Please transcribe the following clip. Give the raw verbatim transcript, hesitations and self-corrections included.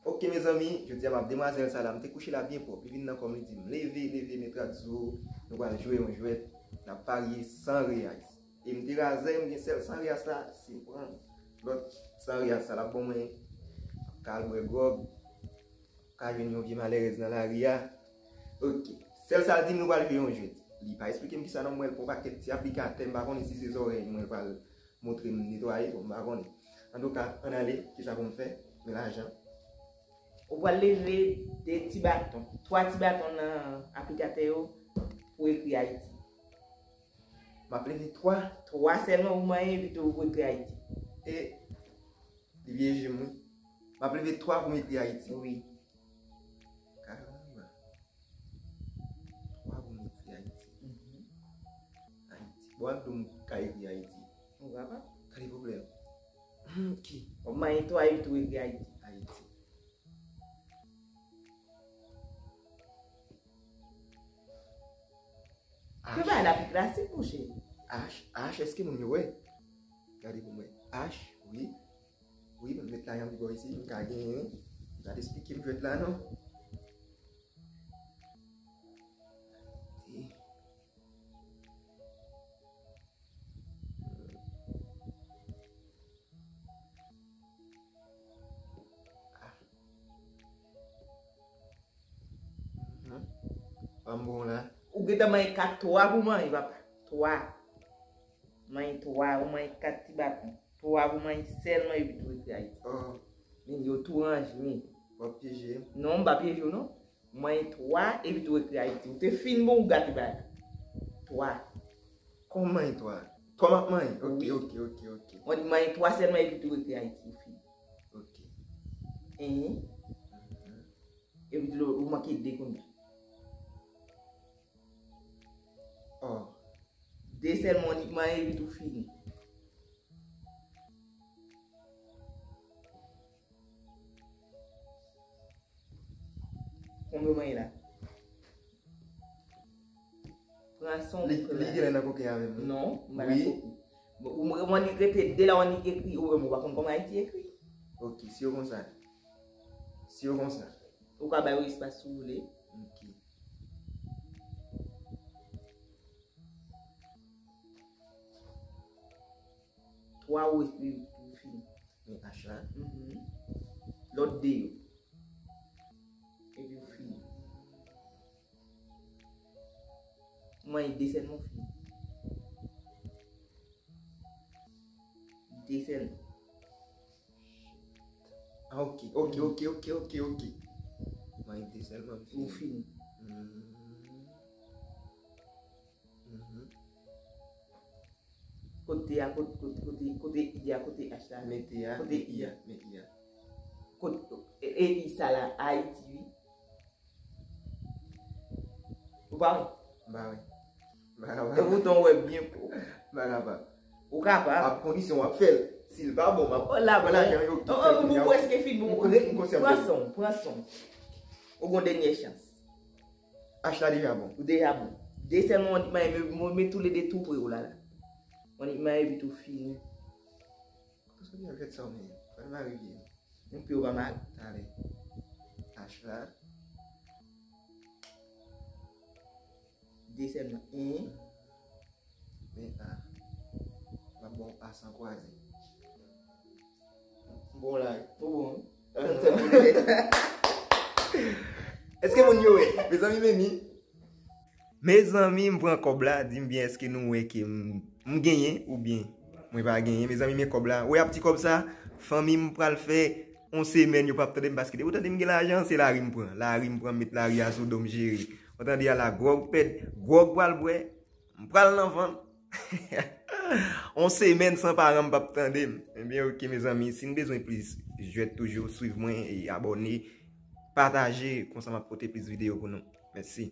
Ok, mezanmi, jodi a m ap demwazèl sa la, m te kouche la byen pwòp. Li vin nan kò m, li di m, "Leve, leve, Metrad Zo, nou pral jwe yon jwèt, n ap parye san reais." E m te razè, m gen sèl san reais la, si m pran lòt san reais sa, l ap ban mwen, m ap ka al bwè gwòg, m ap ka jwenn yon vye malerèz nan lari a. Ok. Sèl sa l di m, nou pral jwe yon jwèt. Li pa eksplike m kisa non, m wè l pran pakèt ti aplikatè, m pa konnen si se zòrèy mwen l pral montre m netwaye, bon, m pa konnen. Antouka, ann ale, kisa pou m fè? Men lajan. Ou pral leve de ti baton, twa ti baton nan aplikatè yo pou ekri Ayiti. M ap leve twa. Twa sèlman pou manyen epi tou pou ekri Ayiti. E, li pyeje m, wi. M ap leve twa pou m ekri Ayiti. Wi. Karamba. Twa pou m ekri Ayiti. Mhm. Ayiti. Bon, ak dou m ka ekri Ayiti. Ou kapab. Gade pwoblèm. Hmm, ki? W ap manyen twa epi tou ekri Ayiti. Ayiti. Ke bagay la pi klasik, monchè. H, H, èske moun yo wè? Gade pou mwen. H, wi. Wi, m met la yon ti bò isi, m ka genyen. Gade esplike m jwèt la, non. Ban m bon la. Ou gentan manyen kat, twa pou manyen, papa. Twa. Manyen twa, ou manyen kat ti baton. Twa pou manyen sèlman epi tou ekri Ayiti. Oh. Men yo tou ranje, men. W ap pyeje m? Non, m pa pyeje w, non. Manyen twa epi tou ekri Ayiti. Ou te fin bon, ou gate bagay la. Twa. Kòman manyen twa? Twa m ap manyen? Ok, wi, ok, ok, ok. Mwen di manyen twa sèlman epi tou ekri Ayiti, ou fin. Ok. Enhen. Mhm. Epi tou ou manke de kounye a. Oh. De sèlman, ou nik manyen epi tou fini. Konbyen w manyen la? Pran san w. Li, li genlè nan koken avè m, wi. Non, m pa nan koken. Bon, ou mwen li rete de la, w annik ekri, ou wè m, ou pa konn kòman Ayiti ekri. Ok, si yo konsa. Si yo konsa. Ou ka bay yo espas si w vle. Ok. Twa ou ekri pou fini. Men H la. Mhm. Lòt de yo. Epi ou fini. Mwen de sèlman ou fini. De sèlman. Ah, ok, ok, ok, ok, ok, ok. Mwen de sèlman ou fini. Mhm. Mhm. Kote a, kote, kote, kote, kote I a, kote H la. Mete a, kote I a, mete I a. Kote, e, e I sa la, Ayiti, wi. Ou pa wè? M pa wè. M pa kapab. E poutan w wè byen pou. M pa kapab. Ou kapab. A kondisyon w ap fè l. Si l pa bon, m ap pran lajan yo ki fè pou ou. Ou prèske fin, bon, pran san w, pran san w. Ou gon dènyè chans. H la deja bon. Ou deja bon. De sèlman w annik manyen, men, men, men toulede tou pre w la, la. W annik manyen epi tou fini. Kote w soti avèk sa w menm? Fè m arive. Yon pye w pa mal. Ale. H la. De sèlman. En. Men A. M ap ba w A san kwaze. Bon la, wi. Ou bon, wi. Èske moun yo wè? Mezanmi, men ni. Mezanmi, m pran kòb la, di m byen èske nou wè ke m, m genyen oubyen mwen pa genyen. Mezanmi, men kòb la. Ou wè a ti kòb sa, fanmi m pral fè yon semèn yo p ap tande m paske depi w tande m gen lajan, se lari m pran. Lari m pran, m met lari a sou do m jere. Ou tande a la, gwòg pèd, gwòg pral bwè, m pral nan vann. On semèn san paran m p ap tande m. Ebyen, ok, mezanmi, si n bezwen plis jwèt toujou, swiv mwen e abòne, pataje, konsa m ap pote plis videyo pou nou. Mèsi.